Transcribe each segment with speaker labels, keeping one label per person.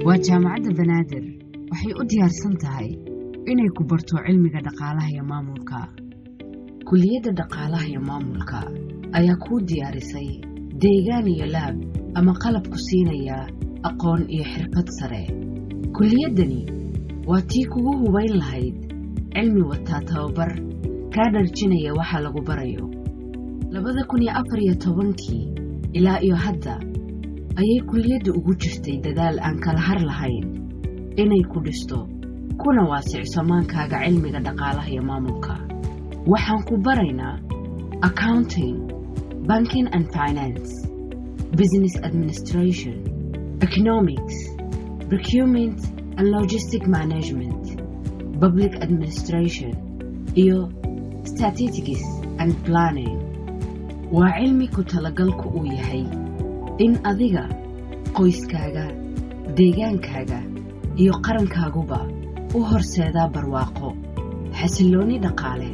Speaker 1: Waa Jaamacadda Banaadir. Waxay u diyaarsan tahay inay ku barto cilmiga dhaqaalaha iyo maamulka. Kulliyadda Dhaqaalaha iyo Maamulka ayaa kuu diyaarisay deegaan iyo lab ama qalab ku siinaya aqoon iyo xirfad sare. Kulliyaddani waa tii kugu hubayn lahayd cilmi wataa tababar kaa dharjinaya waxa lagu barayo. 2014-kii ilaa iyo hadda ayay kulliyaddu ugu jirtay dadaal aan kala har lahayn inay ku dhisto kuna waasiciso maankaaga cilmiga dhaqaalaha iyo maamulka. Waxaan ku baraynaa accounting, banking and finance, business administration, economics, procurement and logistic management, public administration iyo statistics and planning. Waa cilmi ku talagalku uu yahay in adiga, qoyskaaga, deegaankaaga iyo qarankaaguba u horseedaa barwaaqo, xasillooni dhaqaale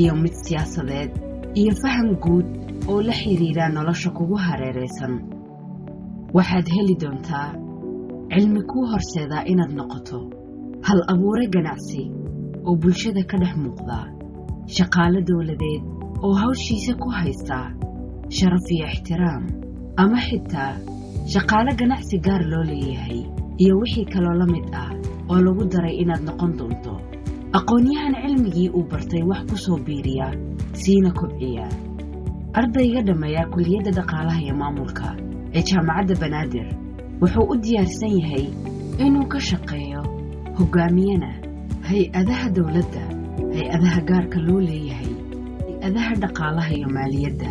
Speaker 1: iyo mid siyaasadeed iyo faham guud oo la xidhiidha nolosha kugu hareeraysan. Waxaad heli doontaa cilmi kuu horseedaa inaad noqoto hal abuure ganacsi oo bulshada ka dhex muuqda, shaqaale dowladeed oo hawshiisa ku haystaa sharaf iyo ixtiraam, ama xitaa shaqaale ganacsi gaar loo leeyahay iyo wixii kaloo la mid ah oo lagu daray inaad noqon doonto aqoon-yahan cilmigii uu bartay wax ku soo biiriya siina kobciya. Ardayga dhammeeya Kulliyadda Dhaqaalaha iyo Maamulka ee Jaamacadda Banaadir wuxuu u diyaarsan yahay inuu ka shaqeeyo, hoggaamiyana hay-adaha dowladda, hay-adaha gaarka loo leeyahay, hay-adaha dhaqaalaha iyo maaliyadda,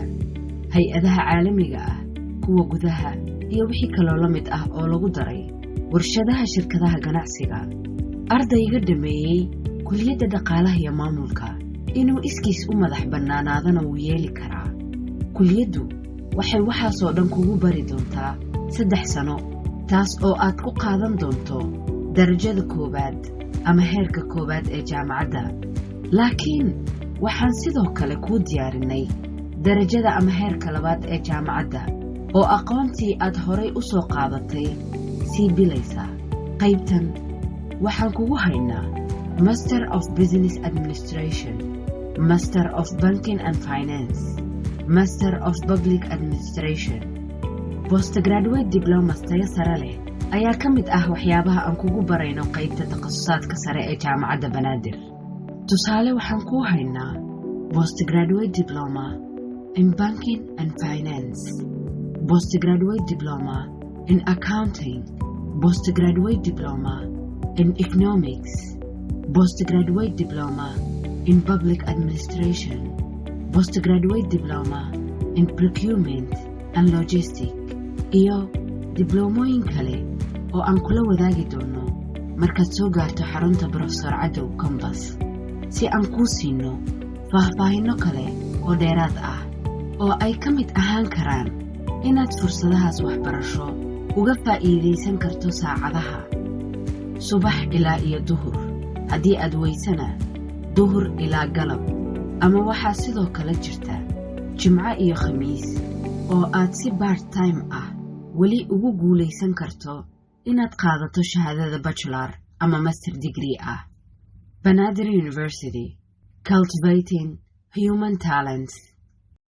Speaker 1: hay-adaha caalamiga ah, kuwa gudaha iyo wixii kaloo la mid ah oo lagu daray warshadaha, shirkadaha ganacsiga. Ardayga dhameeyey Kulliyadda Dhaqaalaha iyo Maamulka inuu iskiis u madax bannaanaadana wuu yeeli karaa. Kulliyaddu waxay waxaasoo dhan kugu bari doontaa 3 sano, taas oo aad ku qaadan doonto darajada koowaad ama heerka koowaad ee jaamacadda. Laakiin waxaan sidoo kale kuu diyaarinay darajada ama heerka labaad ee jaamacadda oo aqoontii aad horay u soo qaadatay sii bilaysa. Qaybtan waxaan kugu haynaa Master of Business Administration, Master of Banking and Finance, Master of Public Administration. Postgraduate diplomas tayo sare leh ayaa ka mid ah waxyaabaha aan kugu barayno qaybta takhasusaadka sare ee Jaamacadda Banaadir. Tusaale, waxaan kuu haynaa Postgraduate Diploma in Banking and Finance, Postgraduate Diploma in Accounting, Postgraduate Diploma in Economics, Postgraduate Diploma in Public Administration, Postgraduate Diploma in Procurement and Logistic iyo dibloomooyin kale oo aan kula wadaagi doono markaad soo gaarto xarunta Professor Cadow Campus si aan kuu siino faahfaahinno kale oo dheeraad ah oo ay ka mid ahaan karaan inaad fursadahaas waxbarasho uga faa'iidaysan karto saacadaha subax ilaa iyo duhur, haddii aad weysana duhur ilaa galab, ama waxaa sidoo kale jirta Jimco iyo Khamiis oo aad si part time ah weli ugu guulaysan karto inaad qaadato shahaadada bachelor ama master degree ah. Banaadir University, cultivating human talents.